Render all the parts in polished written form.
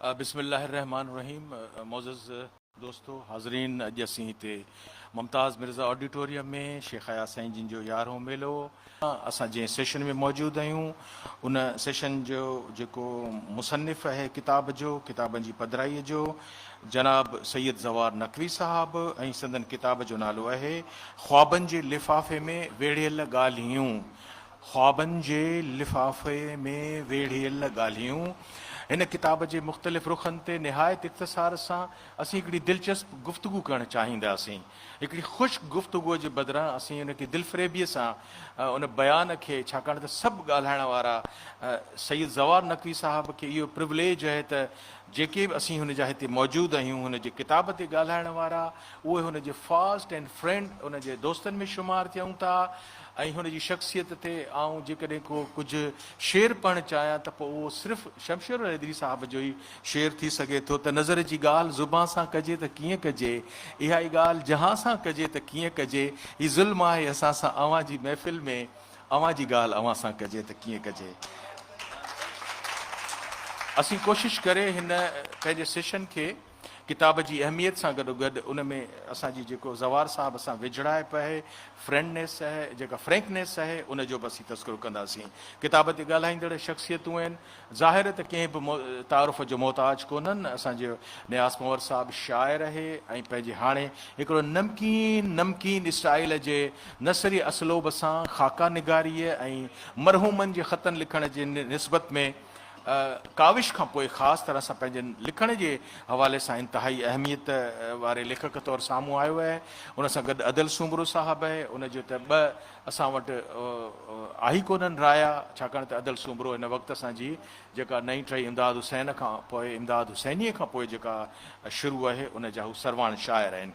بسم الله الرحمٰن الرحيم معزز دوستو حاضرين اڄ اسين هتي ممتاز مرزا آڊيٽوريم ۾ شيخ اياز سائين جن جو يارهون ميلو اسان جنهن سيشن ۾ موجود آهيون ان سيشن جو جيڪو مصنف آهي ڪتاب جو ڪتابن جي پڌرائي جو جناب سيد زوار نقوي صاحب ۽ سندن ڪتاب جو نالو آهي خوابن جي لفافي ۾ ويڙهيل ڳالهيون خوابن جي لفافي ۾ ويڙهيل ڳالهيون هن ڪتاب جي مختلف رخن تي نهايت اختصار سان اسين هڪڙي دلچسپ گفتگو ڪرڻ چاهينداسين. هڪڙي خشڪ گفتگوء جي بدران اسين ان کي دلفريبيء سان ان بيان کي ڇاڪاڻ ته سڀ ڳالهائڻ وارا سيد زوار نقوي صاحب کي اهو پروليج آهي ته جيڪي به اسين هن جا هتي موجود آهيون هن جي ڪتاب تي ڳالهائڻ وارا اهي هن جي فاسٽ اينڊ فرينڊ ان جي دوستن ۾ شمار ٿيون ٿا ۽ هن جي شخصيت تي آئون جيڪڏهن ڪو ڪجهه شعر پڙهڻ چاهيان ته پوء اهو صرف شمشيرالحيدري صاحب جو ئي شعر ٿي سگهي ٿو ته نظر جي ڳالهه زبان سان ڪجي ته ڪيئن ڪجي، اها ئي ڳالهه جهان سان ڪجي ته ڪيئن ڪجي، هي ظلم آهي اسان سان اوهان جي محفل ۾ اوهان جي ڳالهه اوهان سان ڪجي ته ڪيئن ڪجي. اسين ڪوشش ڪري هن پنهنجي سيشن کي ڪتاب جي اهميت سان گڏوگڏ ان ۾ اسان جي جيڪو زوار صاحب سان ويجهڙائپ آهي، فرينڊنيس آهي، جيڪا فرينڪنيس آهي، ان جو به اسين تذڪرو ڪنداسين. ڪتاب تي ڳالهائيندڙ شخصيتون آهن، ظاهر ته ڪنهن به تعارف جو محتاج ڪونهن. اسان جو نياز پنهور صاحب شاعر آهي ۽ پنهنجي هاڻي هڪڙو نمڪين نمڪين اسٽائيل جي نثري اسلوب سان خاڪا نگاريء ۽ مرحومن جي خطن لکڻ جي نسبت ۾ ڪاوش کان پوء خاص طرح سان پنهنجي لکڻ جي حوالي سان انتهائي اهميت واري ليکڪ طور سامهون آيو آهي. ان سان گڏ ادل سومرو صاحب آهي، ان جو ته ٻه اسان وٽ آهي ڪونهن رايا، ڇاڪاڻ ته ادل سومرو هن وقت اسان جي جيڪا نئين ٽهي امداد حسين کان پوء امداد حسينيء کان پوء جيڪا شروع آهي ان جا هو سرواڻ شاعر آهن.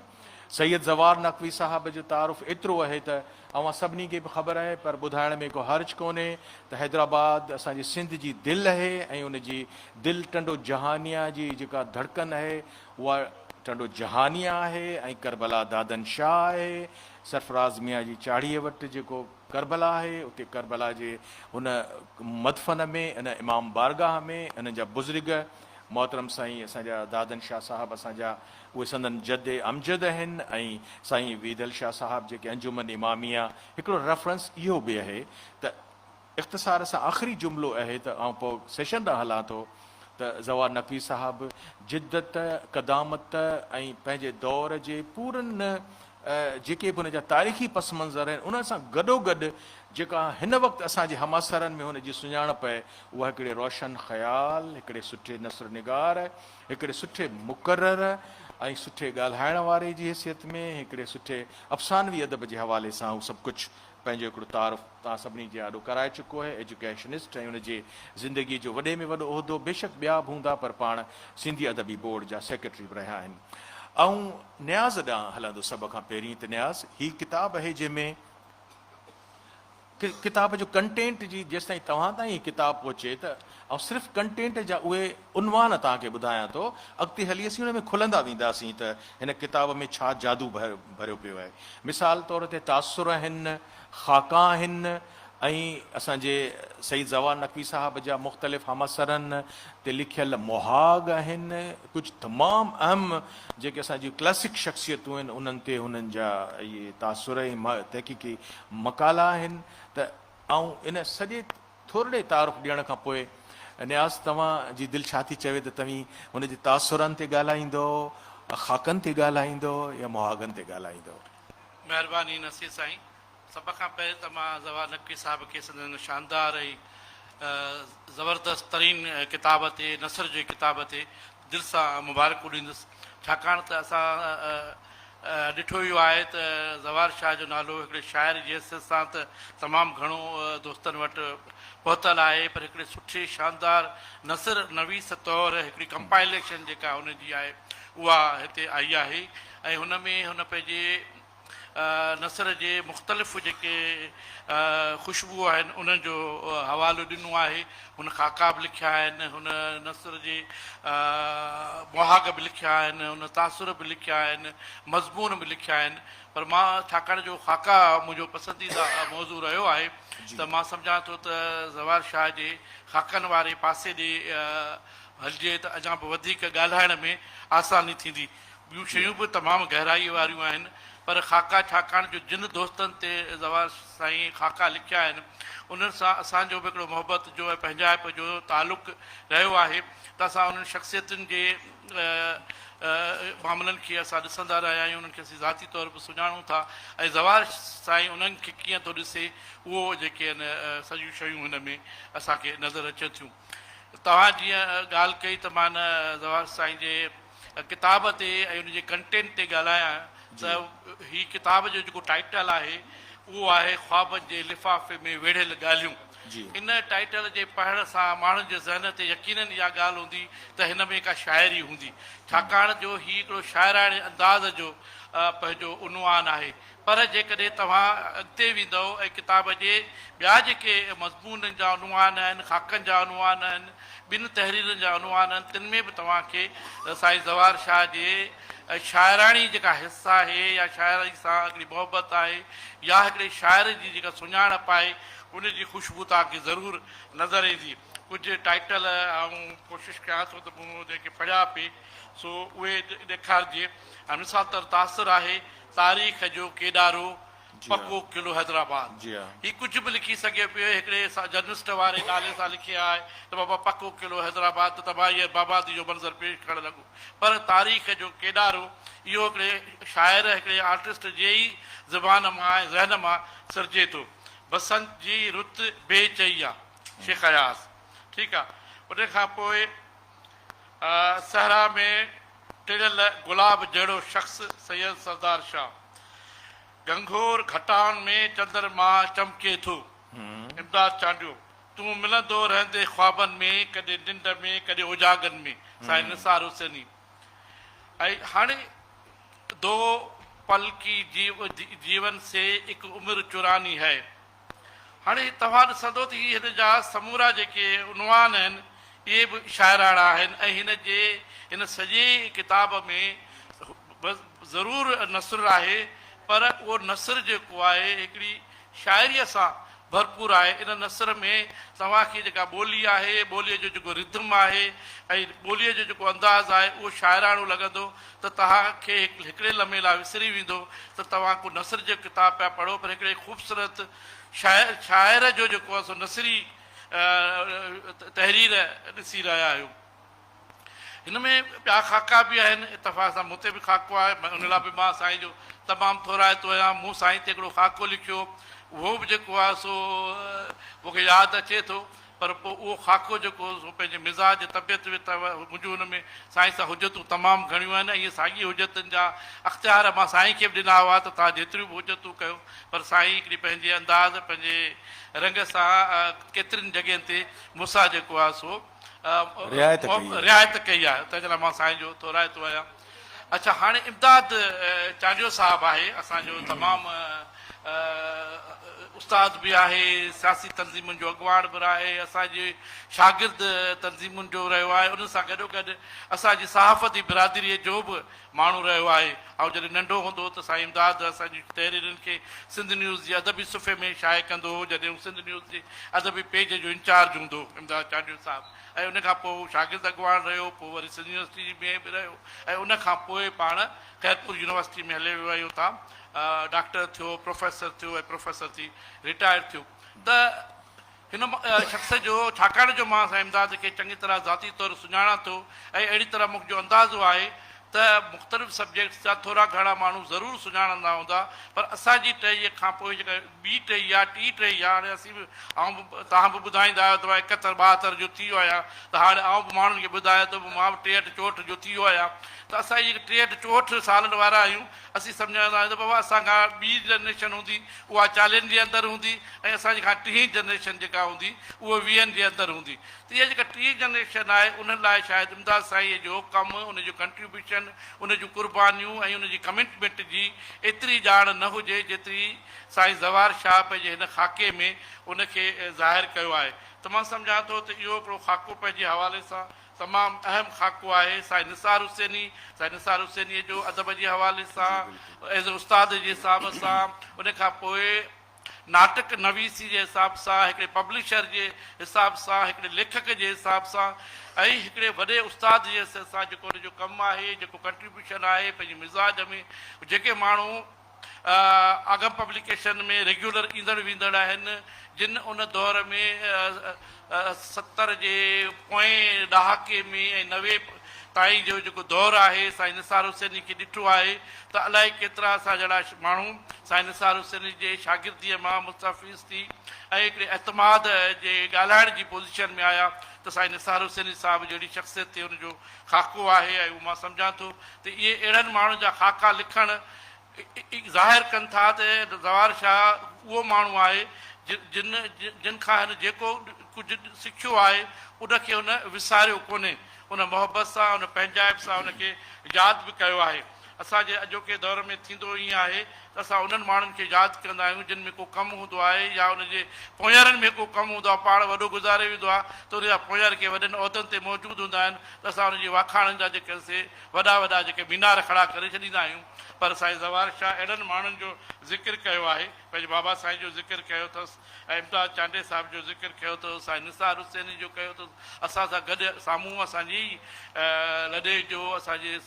سيد زوار نقوي صاحب جو تعارف ايترو آهي ته اوهان سڀني کي به خبر آهي پر ٻڌائڻ ۾ ڪو حرج ڪونهي ته حيدرآباد اسان جي سنڌ جي دل آهي ۽ ان جي دل ٽنڊو جهانيان جي جيڪا ڌڙڪن آهي اها ٽنڊو جهانيان آهي ۽ ڪربلا دادن شاهه آهي. سرفراز ميان جي چاڙهيء وٽ جيڪو ڪربلا آهي اتي ڪربلا جي ان مدفن ۾ ان امام بارگاهه ۾ انهن جا بزرگ محترم سائين اسان جا دادن شاهه صاحب اسان جا اهي سندن جد امجد آهن ۽ سائين ويڌل شاهه صاحب جيڪي انجمن اماميه هڪڙو ريفرنس اهو به اهي ته اختصار سان آخري جملو اهي ته آئون پوء سيشن ڏانهن هلان ٿو ته زوار نقوي صاحب جدت، قدامت ۽ پنهنجي دور جي پورن جيڪي به هن جا تاريخي پس منظر آهن انهن سان گڏوگڏ جيڪا هن وقت اسان جي همعصرن ۾ هن جي سڃاڻپ آهي اها هڪڙي روشن خيال، هڪڙي سٺي نثر نگار، هڪڙي سٺي مقرر ۽ سٺي ڳالهائڻ واري جي حيثيت ۾ هڪڙي سٺي افسانوي ادب جي حوالي سان هو سڀ ڪجهه پنهنجو هڪڙو تعارف توهان سڀني جي آڏو ڪرائي چڪو آهي، ايجوڪيشنسٽ ۽ ان جي زندگيء جو وڏي ۾ وڏو عهدو، بيشڪ ٻيا به هوندا پر پاڻ سنڌي ادبي بورڊ جا سيڪريٽري به رهيا آهن. آئون نياز ڏانهن هلندس سڀ کان پهرين ته نياز هي ڪتاب آهي جنهن ۾ ڪتاب جو ڪنٽينٽ جي جيستائين توهان تائين هي ڪتاب پهچي ته آئون صرف ڪنٽينٽ جا اهي عنوان توهان کي ٻڌايان ٿو، اڳتي هلي اسين ان ۾ کلندا وينداسين ته هن ڪتاب ۾ ڇا جادو ڀريو پيو آهي. مثال طور تي تاثر آهن، خاڪا آهن ۽ اسان جي سيد زوار نقوي صاحب جا مختلف همعصرن تي لکيل مهاڳ آهن، ڪجهه تمام اهم جيڪي اسان جون ڪلاسڪ شخصيتون آهن انهن تي هنن جا اهي تاثر ۽ تحقيقي مقالا آهن ته آئون ان سڄي ٿورڙي تعارف ڏيڻ کان پوء نياز توهان جي دل ڇا ٿي چوي ته توهين هن جي تاثرن تي ڳالهائيندؤ، خاڪن تي ڳالهائيندؤ يا مهاڳن تي ڳالهائيندؤ؟ مهرباني نصير سائين. سڀ کان پهرين ته مان زوار نقوي صاحب کي سندن شاندار ۽ زبردست ترين ڪتاب تي نثر جي ڪتاب تي دل سان مبارڪون ڏيندس ڇاڪاڻ ته اسان ڏٺو ويو آهي ته زوار شاهه جو نالو هڪڙي شاعر جي حيثيت سان ته تمام گهڻو دوستن وٽ پهتل آهي پر هڪڙي سٺي شاندار نثر نويس طور هڪڙي ڪمپائليشن جيڪا هن جي آهي اها هتي آئي آهي ۽ هن ۾ هن پنهنجي نثر جي مختلف جيڪي خوشبو آهن انهن جو حوالو ڏنو آهي. هن خاڪا به لکيا آهن، هن نثر جي مهاڳ به لکيا آهن، هن تاثر به لکيا آهن، مضمون به لکيا آهن پر مان ڇاڪاڻ جو خاڪا منهنجو پسنديده موضوع رهيو آهي ته مان سمجهان ٿو ته زوار شاهه جي خاڪن واري پاسي ڏي هلجي ته اڃا به وڌيڪ ڳالهائڻ ۾ آساني ٿيندي. ٻيون شيون به تمام گهرائي واريون آهن پر خاڪا ڇاڪاڻ جو جن دوستن تي زوار سائين خاڪا لکيا آهن انهن سان اسان جو به هڪڙو محبت جو ۽ پنهنجائپ جو تعلق رهيو آهي ته اسان انهن شخصيتن جي معاملن کي اسان ڏسندا رهيا آهيون انهن کي اسين ذاتي طور به سڃاڻون ٿا ۽ زوار سائين انهن کي ڪيئن ٿو ڏسي اهو جيڪي آهن سڄيون شيون هن ۾ اسان کي نظر اچن ٿيون. توهان جيئن ڳالهه ڪئي ته مان زوار سائين جي ڪتاب تي ۽ ان جي ڪنٽينٽ تي ڳالهايان ته هي ڪتاب جو جيڪو ٽائيٽل آهي اهو آهي خوابن جي لفافي ۾ ويڙهيل ڳالهيون. ان ٽائيٽل جي پڙهڻ سان ماڻهن جي ذهن تي يقينن اها ڳالهه هوندي ته هن ۾ ڪا شاعري هوندي ڇاڪاڻ جو هي هڪڙو شاعراڻي انداز جو پنهنجو عنوان آهي پر جيڪڏهن توهان اڳتي ويندؤ ۽ ڪتاب جي ٻيا جيڪي مضمونن جا عنوان آهن، خاڪن جا عنوان آهن، ٻين تحريرن جا عنوان آهن، تن ۾ به توهان کي سائين زوار شاهه جي شاعراڻي جيڪا حس آهي يا شاعري سان هڪڙي محبت آهي يا هڪڙي شاعر جي جيڪا سڃاڻپ آهي، ان جي خوشبو توهان کي ضرور نظر ايندي. ڪجهه ٽائيٽل آئون ڪوشش ڪيان ٿو ته مون جيڪي پڙهيا پئي سو اهي ڏيکارجي. مثال طور تاثر آهي. تاريخ جو ڪيڏارو پڪو قلعو حيدرآباد. هي ڪجهه به لکي سگهي پيو هڪڙي جرنلسٽ واري نالي سان لکي آهي ته بابا پڪو قلعو حيدرآباد ته تباهي ۽ بربادي جو منظر پيش ڪرڻ لڳو پر تاريخ جو ڪيڏارو اهو هڪڙي شاعر هڪڙي آرٽسٽ جي ئي زبان مان ۽ ذهن مان سرجي ٿو. بسنت جي رت بي چئي آ. شيخ اياز ٺيڪ آ ان کان پوء صحرا ۾ ٽڙيل گلاب جهڙو شخص سيد سردار شاهه. گهنگهور گهٽائن ۾ چندر مان چمڪي ٿو. امداد چانڊيو. تون ملندو رهندين خوابن ۾، ڪڏهن ننڊ ۾ ڪڏهن اوجاڳن ۾. سائين نثار حسيني. ۽ هاڻي دو پل ڪي جيون سي اڪ عمر چراني هي. هاڻي توهان ڏسندو ته هي هن جا سمورا جيڪي عنوان آهن اهي به شاعراڻا آهن ۽ هن جي هن سڄي ڪتاب ۾ ضرور نثر آهي پر اهو نثر جيڪو آهي هڪڙي شاعريء سان ڀرپور آهي. ان نثر ۾ توهان کي جيڪا ٻولي آهي، ٻوليء جو جيڪو رڌم آهي ۽ ٻوليء جو جيڪو انداز آهي اهو شاعراڻو لڳندو ته توهان کي هڪڙي لمحي لاء وسري ويندو ته توهان ڪو نثر جو ڪتاب پيا پڙهو پر هڪڙي خوبصورت شاعر شاعر جو جيڪو آهي سو نثري تحرير ڏسي رهيا آهيو. هن ۾ ٻيا خاڪا به آهن، اتفاق سان مون تي به خاڪو آهي، ان لاء به مان سائين جو تمام ٿورائتو آهيان، مون سائين تي هڪڙو خاڪو لکيو اهو به جيڪو آهي سو مون کي ياد اچي ٿو. پر پوء اهو خاڪو جيڪو هو سو پنهنجي مزاج، طبيعت به ته منهنجون ان ۾ سائين سان حجتون تمام گهڻيون آهن ۽ اهي ساڳي حجتن جا اختيار مان سائين کي به ڏنا هئا ته توهان جيتريون به حجتون ڪيو پر سائين هڪڙي پنهنجي انداز پنهنجي رنگ سان ڪيترين جڳهين تي مون سان جيڪو آهي سو رعايت ڪئي آهي. رعايت ڪئي آهي تنهن جي لاء مان سائين جو ٿورائتو آهيان. اڇا هاڻي امداد چانڊيو صاحب آهي اسان جو تمام استاد به آهي سياسي تنظيمن جو اڳواڻ به آهي اسان جي شاگرد تنظيمن جو رهيو آهي ان سان گڏو گڏ اسان جي صحافتي برادري جو به ماڻهو رهيو آهي آئون جڏهن ننڍو هوندو هو ته سائين امداد اسان جي تحريرن کي سنڌ نيوز جي ادبي صفحي ۾ شايع ڪندو هو جڏهن هو سنڌ نيوز جي ادبي پيج جو انچارج هوندو هو امداد چانڊيو صاحب ۽ ان کان پوء هو شاگرد اڳواڻ رهيو، پوء وري سنڌ يونيورسٽي ۾ به رهيو ۽ ان کان پوء پاڻ خيرپور يونيورسٽي ۾ هليو ويو ۽ اتان ڊاڪٽر ٿيو، پروفيسر ٿيو ۽ پروفيسر ٿي رٽائرڊ ٿيو ته هن شخص جو ڇاڪاڻ جو مان سائين امداد کي چڱي طرح ذاتي طور سڃاڻان ٿو ۽ اهڙي طرح مون جو اندازو آهي ته مختلف سبجيڪٽس جا ٿورا گهڻا ماڻهو ضرور سڃاڻندا هوندا پر اسان جي ٽهيء کان پوء جيڪا ٻي ٽهي آ ٽي ٽهي آ هاڻي اسين به آئون به توهان به ٻڌائيندا آهيو ته مان ايڪهتر ٻاهتر جو ٿي ويو آهيان ته هاڻي آئون به ماڻهن کي ٻڌايان ٿو مان به ٽيهٺ چوهٺ جو ٿي ويو آهيان ته اسان جيڪي ٽيهٺ چوهٺ سالن وارا آهيون اسين سمجهندا آهيون ته بابا اسان کان ٻي جنريشن هوندي اها چاليهن جي اندر هوندي ۽ اسان جي کان ٽين جنريشن جيڪا هوندي اهو ويهن جي اندر هوندي ته اها جيڪا ٽين جنريشن آهي انهن لاء شايد امداد سائينء جو ڪم، ان جو ڪنٽريبيوشن، ان جون قربانيون ۽ ان جي ڪمٽمينٽ جي ايتري ڄاڻ نه هجي جيتري سائين زوار شاهه پنهنجي هن خاڪي ۾ ان کي ظاهر ڪيو آهي ته مان سمجهان ٿو ته اهو هڪڙو خاڪو پنهنجي حوالي سان تمام اهم خاڪو آهي سائين نثار حسيني سائين نثار حسينيء جو ادب جي حوالي سان ايز استاد جي حساب سان ان کان پوء. ناٽڪ نويسي جي حساب سان، هڪڙي پبلشر جي حساب سان، هڪڙي ليکڪ جي حساب سان ۽ هڪڙي وڏي استاد جي حيثيت سان جيڪو ان جو ڪم آهي، جيڪو ڪنٽريبيوشن آهي پنهنجي مزاج ۾ جيڪي ماڻهو آگم پبليڪيشن ۾ ريگيولر ايندڙ ويندڙ آهن، جن ان دور ۾ 70 جي پوئين ڏهاڪي ۾ ۽ 90 تائين جو جيڪو دور آهي سائين نثار حسيني کي ڏٺو آهي ته الائي ڪيترا اسان جهڙا ماڻهو سائين نثار حسيني جي شاگرديء مان مستفيض ٿي ۽ هڪڙي اعتماد جي ڳالهائڻ جي پوزيشن ۾ آيا ته سائين نثار حسيني صاحب جهڙي شخصيت تي ان جو خاڪو آهي ۽ اهو مان سمجهان ٿو ته اهي اهڙن ماڻهن جا خاڪا لکڻ ظاهر ڪن ٿا ته زوار شاهه اهو ماڻهو آهي جن جن کان هن جيڪو ڪجهه سکيو آهي ان کي هن وساريو ڪونهي ان محبت سان ان پنهنجائپ سان ان کي ياد به ڪيو آهي. اسان جي اڄوڪي دور ۾ ٿيندو ائين آهي ته اسان انهن ماڻهن کي ياد ڪندا آهيون جن ۾ ڪو ڪم هوندو آهي يا ان جي پويارن ۾ ڪو ڪم هوندو آهي پاڻ وڏو گذاري ويندو آهي ته ان جا پويار ڪي وڏن عهدن تي موجود هوندا آهن ته اسان ان جي واکاڻن جا جيڪي سي وڏا وڏا جيڪي مينار کڙا ڪري ڇڏيندا آهيون پر سائين زوار شاهه اهڙن ماڻهن جو ذڪر ڪيو آهي پنهنجي بابا سائين جو ذڪر ڪيو اٿس ۽ امداد چانڊيي صاحب جو ذڪر ڪيو اٿس سائين نثار حسيني جو ڪيو اٿس اسان سان گڏ سامهون اسان جي ئي لڏي جو اسان جي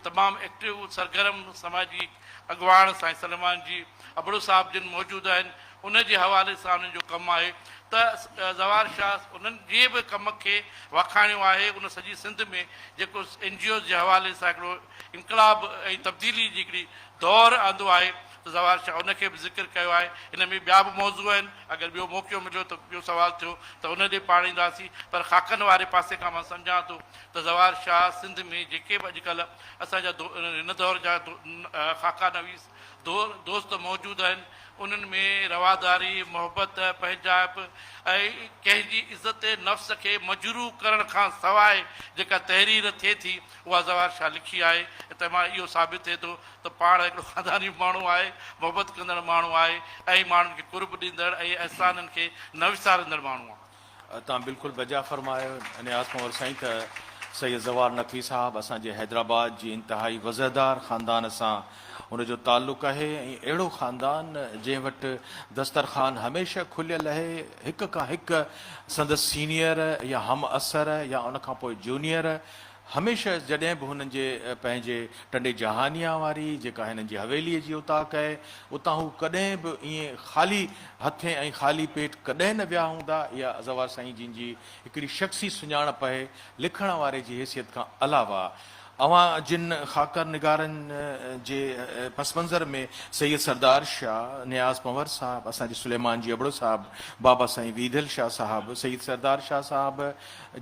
تمام ايڪٽو سرگرم سماجي اڳواڻ سائين سليمان جي ابڙو صاحب جن موجود آهن ان جي حوالي سان انهن جو ڪم آهي ته زوار شاهه انهن جي به ڪم کي واکاڻيو آهي ان سڄي سنڌ ۾ جيڪو اين جي اوز جي حوالي سان هڪڙو انقلاب ۽ تبديلي جي هڪڙي دور آندو آهي ته زوار شاهه ان کي به ذڪر ڪيو آهي هن ۾ ٻيا به موضوع آهن اگر ٻيو موقعو مليو ته ٻيو سوال ٿيو ته ان ڏي پاڻ اينداسين پر خاڪن واري پاسي کان مان سمجهان ٿو ته زوار شاهه سنڌ ۾ جيڪي به اڄڪلهه اسان جا هن دور جا خاڪا نويس دوست موجود آهن، انهن ۾ رواداري، محبت، پنهنجائپ ۽ ڪنهن جي عزت نفس کي مجروح ڪرڻ کان سواء جيڪا تحرير ٿئي ٿي، اها زوار شاهه لکي آهي. تنهن مان اهو ثابت ٿئي ٿو ته پاڻ هڪڙو خانداني ماڻهو آهي، محبت ڪندڙ ماڻهو آهي ۽ ماڻهن کي قرب ڏيندڙ ۽ احسانن کي نه وساريندڙ ماڻهو آهي. توهان بلڪل بجا فرمايو نياز پنهور سائين ته سيد زوار نقوي صاحب اسان جي حيدرآباد جي انتهائي وضعدار خاندان سان ان جو تعلق آهي ۽ اهڙو خاندان جنهن وٽ دسترخوان هميشه کليل آهي هڪ کان هڪ سندس سينيئر يا هم عصر يا ان کان پوء جونيئر هميشه جڏهن به هنن جي پنهنجي ٽنڊي جهانيان واري جيڪا هنن جي حويليء جي اوطاق آهي، اتان هو ڪڏهن به ائين خالي هٿين ۽ خالي پيٽ ڪڏهن نه ويا هوندا. اها زوار سائين جن جي هڪڙي شخصي سڃاڻپ آهي. لکڻ واري جي حيثيت کان علاوه اوهان جن خاڪر نگارن جي پس منظر ۾ سيد سردار شاهه، نياز پنهور صاحب، اسان جي سليمان جي ابڙو صاحب، بابا سائين ويڌل شاهه صاحب، سيد سردار شاهه صاحب،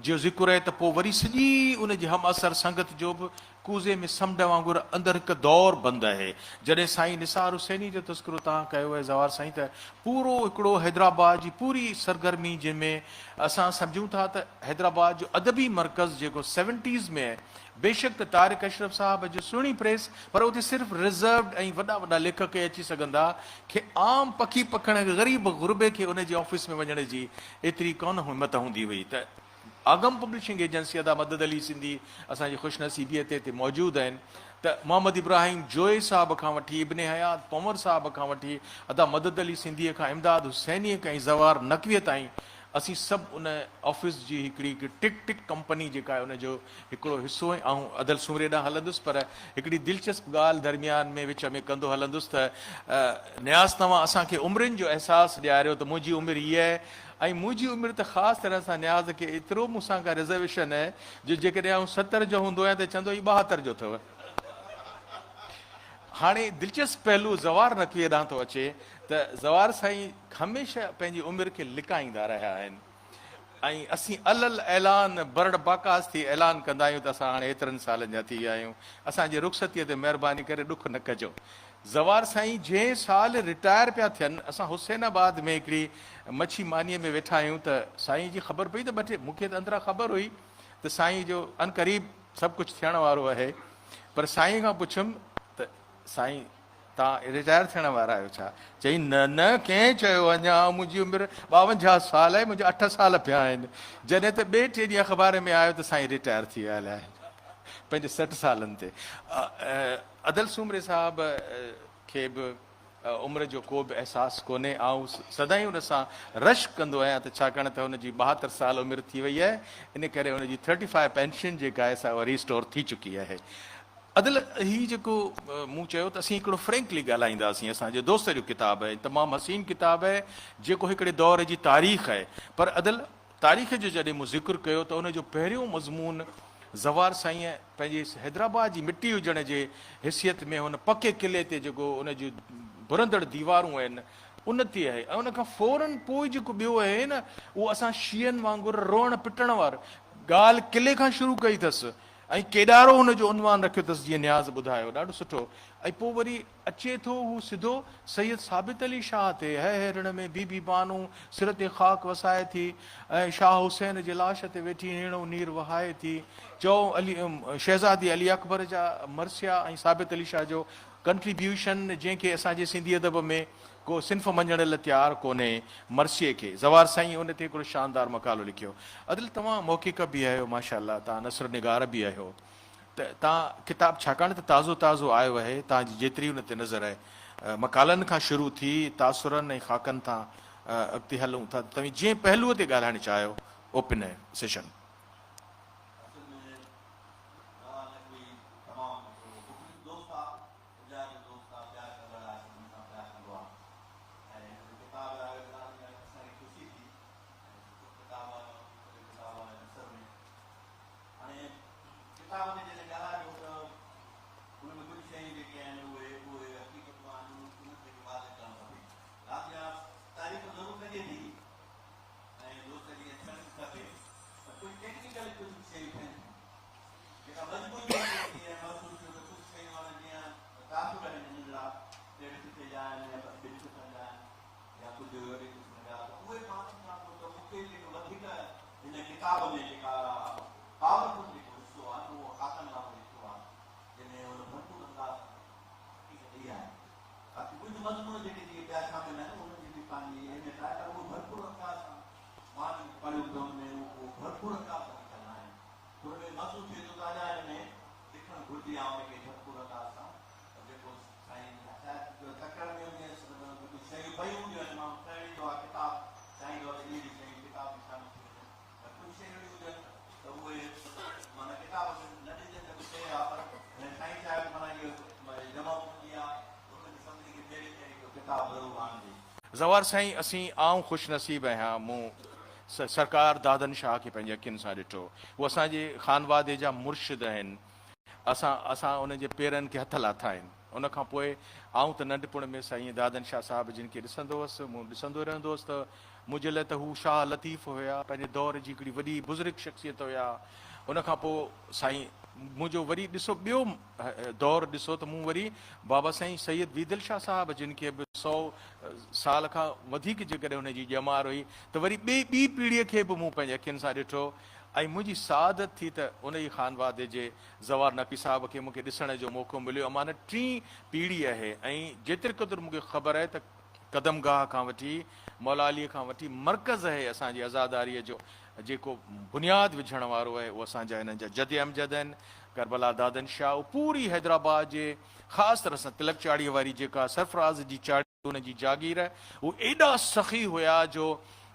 جو ذڪر آهي ته پوء وري سڄي ان جي همعصر سنگت جو به ڪوزي ۾ سمنڊ وانگر اندر هڪ دور بند آهي. جڏهن سائين نثار حسيني جو تذڪرو توهان ڪيو آهي زوار سائين ته پورو هڪڙو حيدرآباد جي پوري سرگرمي جنهن ۾ اسان سمجهون ٿا ته حيدرآباد جو ادبي مرڪز جيڪو سيونٽيز ۾ بيشڪ ته طارق اشرف صاحب جو سهڻي پريس پر اتي صرف رزروڊ ۽ وڏا وڏا ليکڪ ئي اچي سگهندا کي عام پکي پکڻ غريب غربي کي ان جي آفيس ۾ وڃڻ جي ايتري ڪونه همت هوندي هئي ته آگم پبلشنگ ايجنسي ادا مدد علي سنڌي اسان جي خوش نصيبيء تي هتي موجود آهن ته محمد ابراهيم جويي صاحب کان وٺي ابن حيات پنور صاحب کان وٺي ادا مدد علي سنڌيء کان امداد حسينيء ۽ زوار نقويء تائين اسين سڀ ان آفيس جي هڪڙي هڪ ٽڪ ٽڪ ڪمپني جيڪا آهي ان جو هڪڙو حصو ۽ آئون ادل سومري ڏانهن هلندس پر هڪڙي دلچسپ ڳالهه درميان ۾ وچ ۾ ڪندو هلندس ته نياز توهان اسان کي عمرين جو احساس ڏياريو ته منهنجي عمر هيء آهي ۽ منهنجي عمر ته خاص طرح سان نياز کي ايترو مون سان ڪا رزرويشن آهي جو جيڪڏهن آئون 70 جو هوندو آهيان ته چوندو هي 72 جو اٿو. هاڻي دلچسپ پهلو زوار نقويء ڏانهن ٿو اچي ته زوار سائين هميشه پنهنجي عمر کي لڪائيندا رهيا آهن ۽ اسين علي الاعلان برڙ باڪاس ٿي اعلان ڪندا آهيون ته اسان هاڻي ايترن سالن جا ٿي ويا آهيون اسان جي رخصتيء تي مهرباني ڪري ڏک نه ڪجو. زوار سائين جنهن سال رٽائر پيا ٿين اسان حسين آباد ۾ هڪڙي مڇي مانيء ۾ ويٺا آهيون ته سائين جي خبر پئي ته ٻه ٽي مون کي ته اندران خبر هئي ته سائين جو عنقريب سڀ ڪجهه ٿيڻ وارو آهي پر سائين کان پڇيم ته سائين توهان رٽائر ٿيڻ وارا آهيو ڇا؟ چيائين نه نه ڪنهن چيو اڃا منهنجي عمر 52 سال آهي منهنجا 8 سال پيا آهن. جڏهن ته ٻئي ٽئين ڏينهن اخبار ۾ آيو ته سائين رٽائر ٿي ويا آهن پنهنجي 60 سالن تي. ادل سومري صاحب کي به عمر جو ڪو به احساس ڪونهي. آئون سدائين ان سان رشڪ ڪندو آهيان ته ڇاڪاڻ ته هن جي 72 سال عمر ٿي وئي آهي، ان ڪري هن جي ٿرٽي فائيو پينشن جيڪا آهي سا اها ريسٽور ٿي چڪي آهي. ادل هي جيڪو مون چيو ته اسين هڪڙو فرينڪلي ڳالهائينداسين، اسان جي دوست جو ڪتاب آهي، تمام حسين ڪتاب آهي، جيڪو هڪڙي دور جي تاريخ آهي. پر ادل تاريخ جو جڏهن مون ذڪر ڪيو ته ان جو پهريون مضمون زوار سائينء پنهنجي حيدرآباد جي مٽي هجڻ جي حيثيت ۾ هن پڪي قلعي تي جيڪو ان جون ڀرندڙ ديوارون آهن ان تي آهي ۽ ان کان فورن پوء جيڪو ٻيو آهي نه اهو اسان شيعن وانگر روئڻ پٽڻ وارو ڳالهه قلعي کان شروع ڪئي اٿس ۽ ڪيڏارو هن جو عنوان رکيو اٿس جيئن نياز ٻڌايو ڏاڍو سٺو ۽ پوء وري اچي ٿو هو سڌو سيد ثابت علي شاهه تي، هه هه رڻ ۾ بي بي بانو سر تي خاڪ وسائي ٿي ۽ شاهه حسين جي لاش تي ويٺي هيڻو نير وهائي ٿي. چئو علي شهزادي علي اڪبر جا مرثيا ۽ ثابت علي شاهه جو ڪنٽريبيوشن جنهن کي اسان جي سنڌي ادب ۾ ڪو صنف مڃڻ لاء تيار ڪونهي مرثيي کي. زوار سائين ان تي هڪڙو شاندار مقالو لکيو. ادل توهان محقق به آهيو ماشاء الله توهان نثر نگار به آهيو. ته تان ڪتاب ڇاڪاڻ ته تازو تازو آيو آهي، تان جي جيتري ان تي نظر آهي، مقالن کان شروع ٿي تاثرن ۽ خاڪن تان اڳتي هلون ٿا ته توهين جنهن پهلوء تي ڳالهائڻ چاهيو، اوپن آهي سيشن. اصل ۾ نوان نقوي تمام هڪڙو مخلص دوست آ، اجاڳر دوست آ، پيار ڪندڙ آهي، سڀني سان پيار ڪندو آ ۽ هن جو ڪتاب آيو ته اسان کي خوشي ٿي ۽ سٺو ڪتاب آيو، مختلف ڪتاب آيو نثر ۾. هاڻي ڪتاب تي جڏهن ڳالهائبو ته ان ۾ ڪجهه شيون جيڪي آهن اهي اهي حقيقتون آهن انهن کي به واضح ڪرڻ کپي. رات جا تعريف ضرور ڪجي ٿي ۽ دوست جي اچڻ به کپي پر ڪجهه ٽيڪنيڪل ڪجهه شيون ٿين ٿيون جيڪا مجبوري محسوس ٿي ۽ محسوس ٿيو ته ڪجهه شيون هاڻي جيئن تاثر آهن ننڍڙا ٽيڙ سٺي جا آهن يا ٻن سٽن جا آهن يا ڪجهه اهڙي قسم جا ته اهي مان سمجهان ٿو ته مون کي جيڪو وڌيڪ هن ڪتاب ۾ جيڪا پاورفل جيڪو حصو آهي اهو خاڪن وارو حصو آهي جنهن ۾ هن ڀرپور انداز سان حقيقت اها آهي باقي ڪجهه مضمون جيڪي جيڪي ٻيا شامل آهن انهن جي به پنهنجي اهميت آهي پر اهو ڀرپور انداز سان مان جيڪو پڙهيو ته ان ۾ اهو ڀرپور انداز سان لکيل آهن ان ۾ محسوس ٿئي ٿو ته اڃا هن ۾ لکڻ گهرجي ها ان کي ڀرپور انداز سان پر جيڪو سائين شايد تڪڙ ۾ هجي ڪجهه شيون پيون هونديون آهن ماڻهو کڻي ايندو آهي ڪتاب چاهيندو آهي ته اهي به شيون ڪتاب ۾ شامل ٿي وڃن پر ڪجهه شيون اهڙيون هجن ته اهي معنيٰ ڪتاب ۾ نه ڏجن ته به صحيح آهي پر سائين صاحب معنيٰ اهو جمع پونجي آهي ته ان کي سڀني کي ميڙي ڪري هڪڙو ڪتاب ضرور آڻجي. زوار سائين اسين آئون خوش نصيب آهيان مون سرڪار دادن شاهه کي پنهنجي اکين سان ڏٺو هو اسان جي خانوادي جا مرشد آهن اسان اسان انهن جي پيرن کي هٿ لاٿا آهن. ان کان پوء آئون ته ننڍپڻ ۾ سائين دادن شاهه صاحب جن کي ڏسندو هوس، مون ڏسندو رهندو هوس ته منهنجي لاء ته هو شاهه لطيف هيا، پنهنجي دور جي هڪڙي وڏي بزرگ شخصيت هيا. ان کان پوء سائين منهنجو وري ڏسو ٻيو دور ڏسو ته مون وري بابا سائين سيد ويدل شاهه صاحب جن کي به سئو سال کان وڌيڪ جيڪڏهن هن جي ڄمار هئي ته وري ٻي ٻي پيڙهيء کي به مون پنهنجي اکين سان ڏٺو. ۽ منهنجي سعادت ٿي ته ان ئي خانوادي جي زوار نقوي صاحب کي مون کي ڏسڻ جو موقعو مليو. امان ٽين پيڙهي آهي ۽ جيتري قدر مون کي خبر آهي ته قدم گاهه کان وٺي مولا علي کان وٺي مرڪز آهي اسان جي عزاداريء جو جيڪو بنياد وجهڻ وارو آهي اهو اسان جا هنن جا جد امجد آهن ڪربلا دادن شاهه اهو پوري حيدرآباد جي خاص طرح سان تلڪ چاڙهيء واري جيڪا سرفراز جي چاڙهي ان جي جاگير، هو ايڏا سخي هيا جو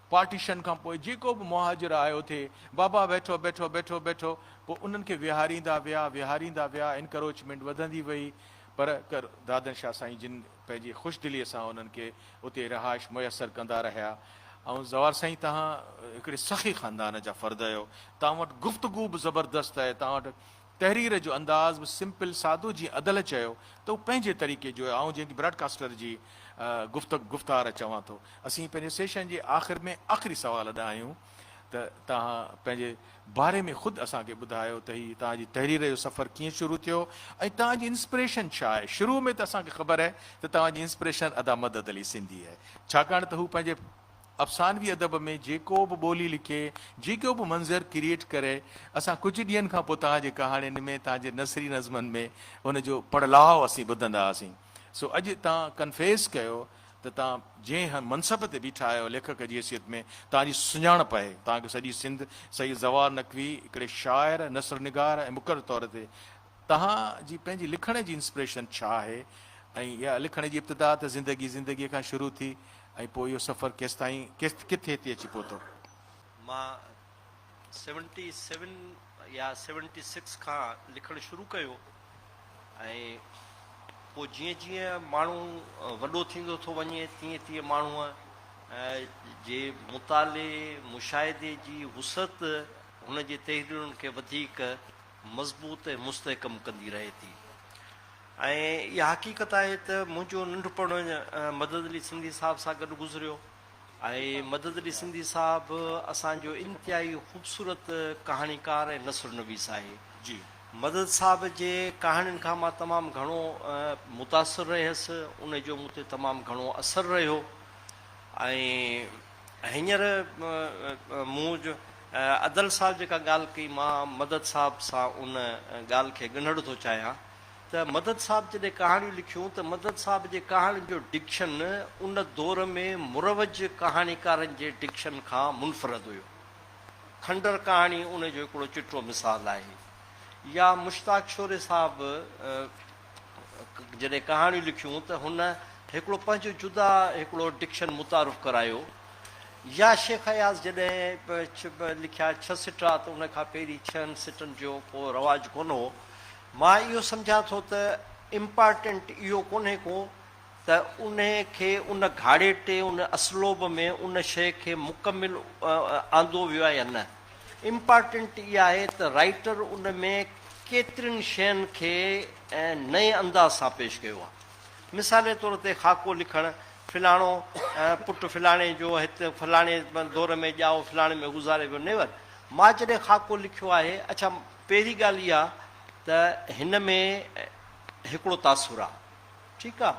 پارٽيشن کان پوء جيڪو به مهاجر آيو ٿي، بابا بيٺو بيٺو بيٺو بيٺو، پوء انهن کي ويهاريندا ويا ويهاريندا ويا، انڪروچمينٽ وڌندي وئي، پر ڪر دادن شاهه سائين جن پنهنجي خوش دليء سان انهن کي اتي رهائش ميسر ڪندا رهيا. ۽ زوار سائين توهان هڪڙي سخي خاندان جا فرد آهيو، توهان وٽ گفتگو به زبردست آهي، توهان وٽ تحرير جو انداز به سمپل سادو جيئن ادل چيو ته هو پنهنجي طريقي جو آهي آئون جنهن کي براڊ ڪاسٽر جي گفت گفتار چوان ٿو. اسين پنهنجي سيشن جي آخر ۾ آخري سوال ڏانهن آهيون ته توهان پنهنجي باري ۾ خود اسان کي ٻڌايو ته هي توهان جي تحرير جو سفر ڪيئن شروع ٿيو ۽ توهان جي انسپريشن ڇا آهي؟ شروع ۾ ته اسان کي خبر آهي ته توهان جي انسپريشن ادا مدد علي سنڌي آهي ڇاڪاڻ ته هو پنهنجي افسانوي ادب ۾ جيڪو به ٻولي لکي، جيڪو به منظر ڪريئيٽ ڪري، اسان ڪجهه ڏينهن کان پوء توهان جي ڪهاڻين ۾، توهان جي نثري نظمن ۾ ان جو پڙلاء اسين ٻڌندا هئاسين. سو اڄ توهان ڪنفيس ڪيو ته توهان جنهن منصب تي بيٺا آهيو ليکڪ جي حيثيت ۾ توهان جي سڃاڻپ آهي. توهان کي سڄي سنڌ سيد زوار نقوي هڪڙي شاعر، نثر نگار ۽ مقرر طور تي توهان جي پنهنجي لکڻ جي انسپريشن ڇا آهي ۽ اها لکڻ جي ابتدا ته زندگي زندگيء کان شروع ٿي ۽ پوء اهو سفر ڪيستائين ڪٿي هتي اچي پهتو؟ مان سيونٽي سيون يا سيونٽي سڪس کان لکڻ شروع ڪيو ۽ پوء جيئن جيئن ماڻهو وڏو ٿيندو ٿو وڃي تيئن تيئن ماڻهوء جي مطالعي مشاهدي جي وسعت هن جي تحريرن کي وڌيڪ مضبوط ۽ مستحڪم ڪندي رهي ٿي ۽ اها حقيقت آهي ته منهنجو ننڍپڻ مدد علي سنڌي صاحب سان گڏ گذريو ۽ مدد علي سنڌي صاحب اسان جو انتهائي خوبصورت ڪهاڻيڪار ۽ نثر نويس آهي. جي. مدد صاحب جي ڪهاڻين کان مان تمام گهڻو متاثر رهيس، ان جو مون تي تمام گهڻو اثر رهيو ۽ هينئر مون ادل صاحب جيڪا ڳالهه ڪئي مان مدد صاحب سان ان ڳالهه کي ڳنڍڻ ٿو چاهيان ته مدد صاحب جڏهن ڪهاڻيون لکيون ته مدد صاحب جي ڪهاڻين جو ڊڪشن ان دور ۾ مروج ڪهاڻيڪارن جي ڊڪشن کان منفرد هيو. کنڊر ڪهاڻي ان جو هڪڙو چٽو مثال آهي. يا مشتاق شوري صاحب جڏهن ڪهاڻيون لکيون ته هن هڪڙو پنهنجو جدا هڪڙو ڊڪشن متعارف ڪرايو. يا شيخ اياز جڏهن لکيا ڇهه سٽا ته ان کان پهرين ڇهن سٽن جو ڪو رواج ڪونه هو. مان اهو سمجهان ٿو ته امپارٽنٽ اهو ڪونهي ڪو ته انهي کي ان گهاڙيٽي ان اسلوب ۾ ان شيء کي مڪمل آندو ويو آهي يا نه. امپارٽنٽ اها آهي ته رائيٽر ان ۾ ڪيترين شين کي نئين انداز سان پيش ڪيو آهي. مثال طور تي خاڪو لکڻ فلاڻو پٽ فلاڻي جو هت فلاڻي دور ۾ ڄائو فلاڻي ۾ گذاري ويو نيور مان جڏهن خاڪو لکيو آهي اڇا پهرين ڳالهه اها ته هن ۾ هڪڙو تاثر آ ٺيڪ آ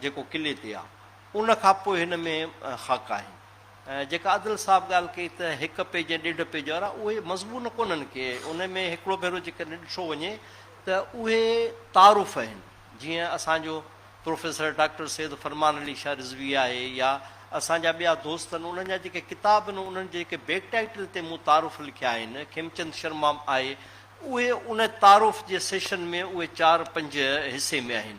جيڪو قلعي تي آ ان کان پوء هن ۾ خاڪا آهن جيڪا عدل صاحب ڳالهه ڪئي ته هڪ پيج ۽ ڏيڍ پيج وارا اهي مضمون ڪونهن ڪي ان ۾ هڪڙو ڀيرو جيڪڏهن ڏٺو وڃي ته اهي تعارف آهن جيئن اسان جو پروفيسر ڊاڪٽر سيد فرمان علي شاهه رضوي آهي يا اسان جا ٻيا دوست آهن انهن جا جيڪي ڪتاب آهن انهن جي جيڪي بيڪ ٽائيٽل تي مون تعارف لکيا آهن کيمچند شرما آهي اهي ان تعارف جي سيشن ۾ اهي چار پنج حصي ۾ آهن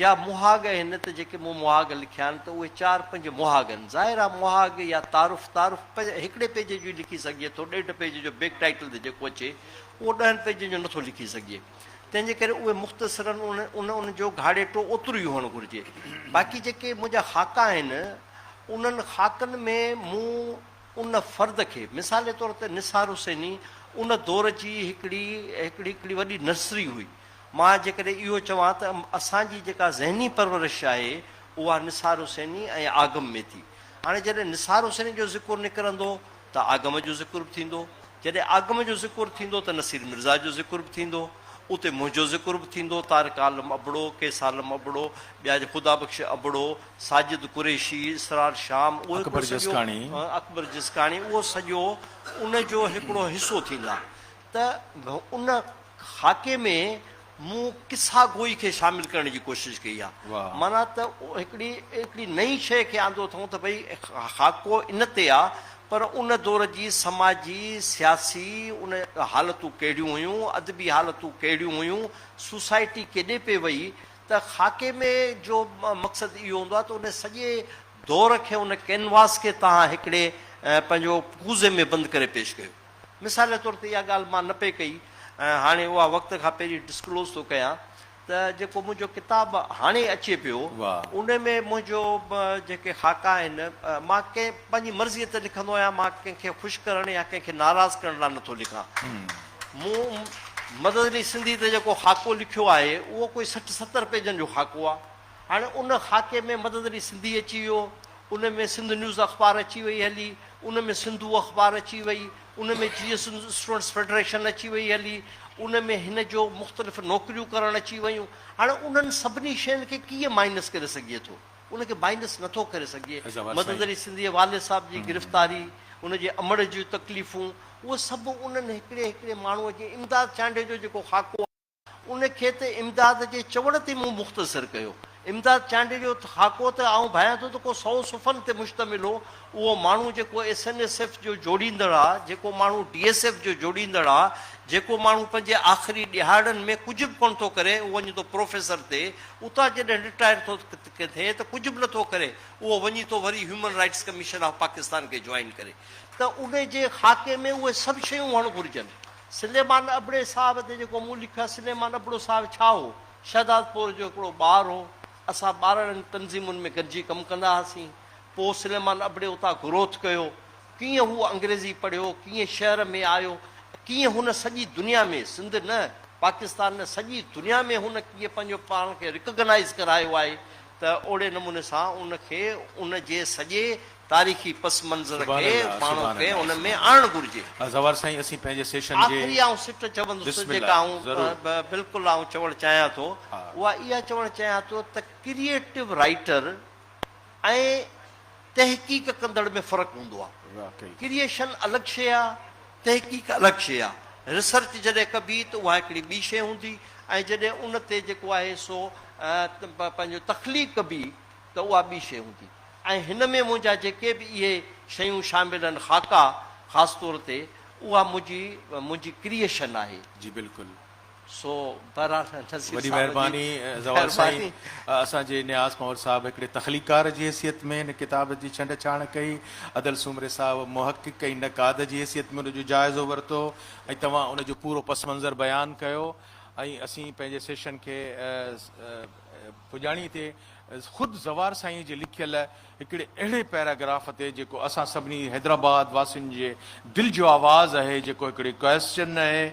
يا مهاڳ آهن ته جيڪي مون مهاڳ لکيا آهن ته اهي چار پنج مهاڳ آهن ظاهر آهي مهاڳ يا تعارف تعارف هڪڙي پيج جو ئي لکي سگهجي ٿو ڏيڍ پيج جو بيڪ ٽائيٽل تي جيڪو اچي اهو ڏهن پيجن جو نٿو لکي سگهجي. تنهن جي ڪري اهي مختصراً ان ان جو گهاڙيٽو اوترو ئي هئڻ گهرجي. باقي جيڪي منهنجا خاڪا آهن، انهن خاڪن ۾ مون ان فرد کي، مثال جي طور تي نثار حسيني ان دور جي هڪڙي هڪڙي هڪڙي وڏي نرسري هئي. مان جيڪڏهن اهو چوان ته اسان جي جيڪا ذهني پرورش آهي، اها نثار حسيني ۽ آگم ۾ ٿي. هاڻي جڏهن نثار حسيني جو ذڪر نڪرندو ته آگم جو ذڪر به ٿيندو. جڏهن آگم جو ذڪر ٿيندو ته نصير مرزا جو ذڪر به ٿيندو. اتي منهنجو ذڪر به ٿيندو، طارق عالم ابڙو، قيس عالم ابڙو، ٻيا خدا بخش ابڙو، ساجد قريشي، اسرار شام، اهو هڪڙو اڪبر سڄو جسڪاڻي. اڪبر جسڪاڻي، اهو سڄو ان جو هڪڙو حصو ٿيندا ته ان خاڪي ۾ مون قصا گوئي کي شامل ڪرڻ جي ڪوشش ڪئي آهي. معنيٰ ته هڪڙي هڪڙي نئين شيء کي آندو اٿئون ته ڀئي خاڪو ان تي آ پر ان دور جي سماجي، سياسي ان حالتون ڪهڙيون هيون، ادبي حالتون ڪهڙيون هيون، سوسائٽي ڪيڏي پئي وئي ته خاڪي ۾ جو مقصد اهو هوندو آهي ته ان سڄي دور کي ان ڪينواس کي توهان هڪڙي پنهنجو ڪوزي ۾ بند ڪري پيش ڪيو. مثال جي طور تي اها ڳالهه مان نه پئي ڪئي ۽ هاڻي اها وقت کان پهرين ڊسڪلوز ٿو ڪيان ته جيڪو منهنجو ڪتاب هاڻي اچي پيو ان ۾ منهنجو جيڪي خاڪا آهن مان ڪنهن پنهنجي مرضيء تي لکندو آهيان مان ڪنهن کي خوش ڪرڻ يا ڪنهن کي ناراض ڪرڻ لاء نٿو لکان. مون مدد علي سنڌي تي جيڪو خاڪو لکيو آهي اهو ڪوئي 60 70 پيجن جو خاڪو آهي. هاڻي ان خاڪي ۾ مدد علي سنڌي اچي ويو، ان ۾ سنڌ نيوز اخبار اچي وئي هلي، ان ۾ سنڌو اخبار اچي وئي، ان ۾ جيئي سنڌ اسٽوڊنٽس فيڊريشن اچي وئي هلي، ان ۾ هن جو مختلف نوڪريون ڪرڻ اچي ويون. هاڻي انهن سڀني شين کي ڪيئن مائنس ڪري سگهجي ٿو؟ ان کي مائنس نٿو ڪري سگهجي. مدد علي سنڌيء والد صاحب جي گرفتاري، ان جي امڙ جون تڪليفون، اهي سڀ انهن هڪڙي هڪڙي ماڻهوء جي امداد چانڊيي جو جيڪو خاڪو آهي، ان کي ته امداد جي چوڻ تي مون مختصر ڪيو. امداد چانڊيي جو خاڪو ته آئون ڀانيان ٿو ته ڪو سئو صفحن تي مشتمل هو. اهو ماڻهو جيڪو ايس اين ايس ايف جو جوڙيندڙ آ، جيڪو ماڻهو ڊي ايس ايف جو جوڙيندڙ آ، جيڪو ماڻهو پنهنجي آخري ڏهاڙن ۾ ڪجهه به ڪونه ٿو ڪري، اهو وڃي ٿو پروفيسر ٿئي، اتان جڏهن رٽائر ٿو ٿئي ته ڪجهه به نٿو ڪري، اهو وڃي ٿو وري human rights commission of Pakistan کي جوائن ڪري ته ان جي خاڪي ۾ اهي سڀ شيون هئڻ گهرجن. سليمان ابڙي صاحب تي جيڪو مون لکيو آهي، سليمان ابڙو صاحب ڇا هو؟ شهدادپور جو هڪڙو ٻار هو. اسان ٻارڙن تنظيمن ۾ گڏجي ڪم ڪندا هئاسين. پوء سليمان ابڙي اتان گروٿ ڪيو. ڪيئن هو انگريزي پڙهيو، ڪيئن شهر ۾ آيو، ڪيئن هن سڄي دنيا ۾، سنڌ نه، پاڪستان نه، سڄي دنيا ۾ هن ڪيئن پنهنجو پاڻ کي رڪگنائيز ڪرايو آهي ته اوڙي نموني سان ان کي ان جي سڄي تاريخي پس منظر سبحان کي الله ماڻهو سبحان کي الله ان ۾ سبحان آڻڻ گهرجي. الله زوار سائين اسين پنهنجي سيشن جي آخري آئون سٽ چوندس بسم جيڪا الله آئون ضرور بلڪل آئون چوڻ چاهيان ٿو ها. اها اها چوڻ چاهيان ٿو ته ڪريئيٽو رائيٽر ۽ تحقيق ڪندڙ ۾ فرق هوندو آهي. واقعي. ڪريئيشن الڳ شيء آهي، تحقيق الڳ شيء آهي. ريسرچ جڏهن ڪبي ته اها هڪڙي ٻي شيء هوندي ۽ جڏهن ان تي جيڪو آهي سو پنهنجو تخليق ڪبي ته اها ٻي شيء هوندي ۽ هن ۾ منهنجا جيڪي به اهي شيون شامل آهن خاڪا خاص طور تي اها منهنجي منهنجي ڪريئيشن آهي. جي بلڪل. سو بهرحال نصير وڏي صاحب جي مهرباني زوال سائين مهرباني. اسان جي نياز پنهور صاحب هڪڙي تخليقڪار جي حيثيت ۾ هن ڪتاب جي ڇنڊ ڇاڻ ڪئي ادل سومري صاحب محقق ۽ نقاد جي حيثيت ۾ ان جو جائزو ورتو ۽ توهان ان جو پورو پس منظر بيان ڪيو ۽ اسين پنهنجي سيشن کي پڄاڻي تي خود زوار سائين جي لکيل هڪڙي اهڙي پيراگراف تي جيڪو اسان سڀني حيدرآباد واسين جي دل جو آواز آهي جيڪو هڪڙي ڪويسچن آهي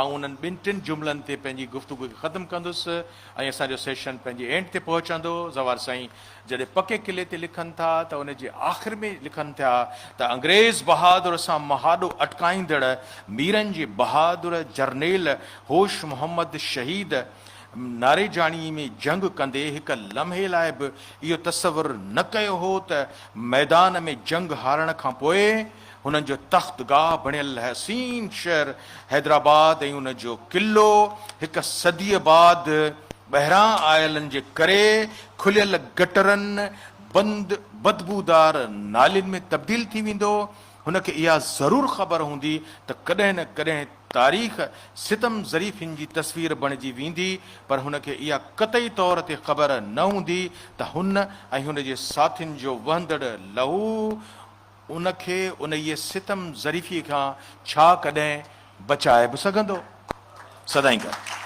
آئون انهن ٻن ٽن جملن تي پنهنجي گفتگو کي ختم ڪندس ۽ اسان جو سيشن پنهنجي اينڊ تي پهچندو زوار سائين جڏهن پڪي قلعي تي لکن ٿا ته ان جي آخر ۾ لکن ٿا ته انگريز بهادر سان مهاڏو اٽڪائيندڙ ميرن جي بهادر جرنيل هوش محمد شهيد ناريجاڻي ۾ جنگ ڪندي هڪ لمحي لاء به اهو تصور نه ڪيو هو ته ميدان ۾ جنگ هارڻ کان پوء هنن جو تخت گاهه بڻيل حسين شهر حيدرآباد ۽ ان جو قلعو هڪ صديء بعد ٻاهران آيلن جي ڪري کليل گٽرن، بند بدبودار نالين ۾ تبديل ٿي ويندو. هن کي اها ضرور خبر هوندي ته ڪڏهن نه ڪڏهن تاريخ ستم ظريفين جي تصوير بڻجي ويندي پر هن کي اها قطعي طور تي خبر نه هوندي ته هن ۽ هن جي ساٿين جو وهندڙ لهو ان کي انهيء ستم ظريفيء کان ڇا ڪڏهن بچائي به سگهندو؟ سدائين گڏ.